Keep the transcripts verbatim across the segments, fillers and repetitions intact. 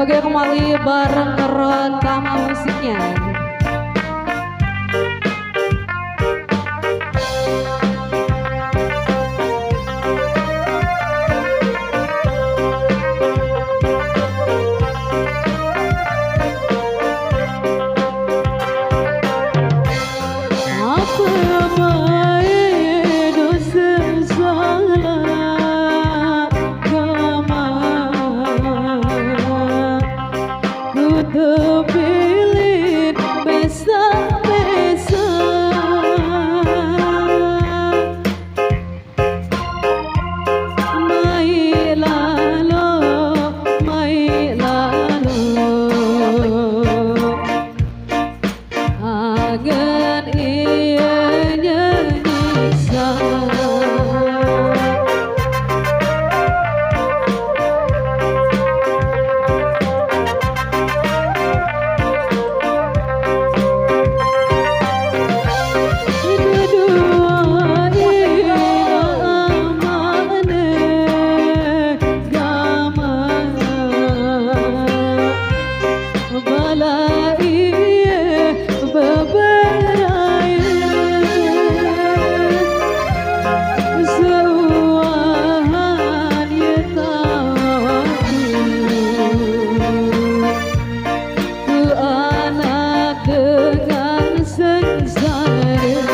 Oke, kembali bareng karo tama musiknya. Apa bae dosa salah kama, ku tepilin besa-besa. Mai lalo, mai lalo. Angen iya nyanyi sa. Kedua iya amane gama. Bala iye beberai, seuahan ye tahu, ku anak dengan sengsara.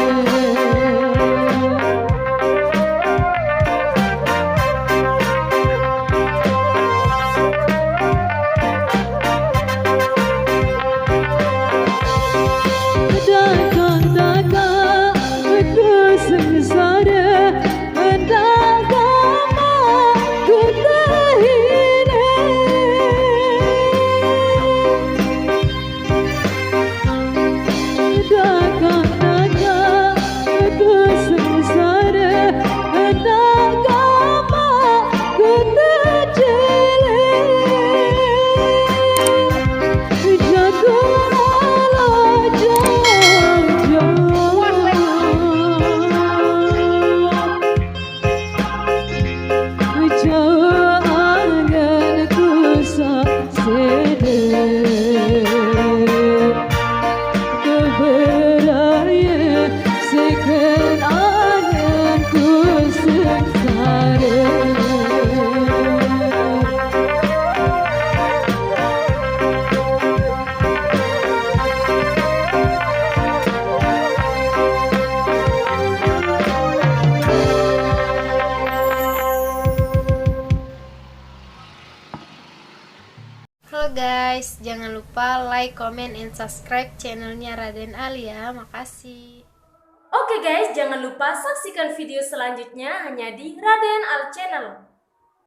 Dagang-dagang ku sengsara, dagang mak ku terhina. Dagang-dagang ku sengsara, dagang mak ku tercela. Jago ala jangjang. Jauh angan ku sasede. Keberaya seken angan ku sengsara. Halo guys, jangan lupa like, comment, and subscribe channelnya Raden Al ya. Makasih. Oke guys, jangan lupa saksikan video selanjutnya hanya di Raden Al Channel.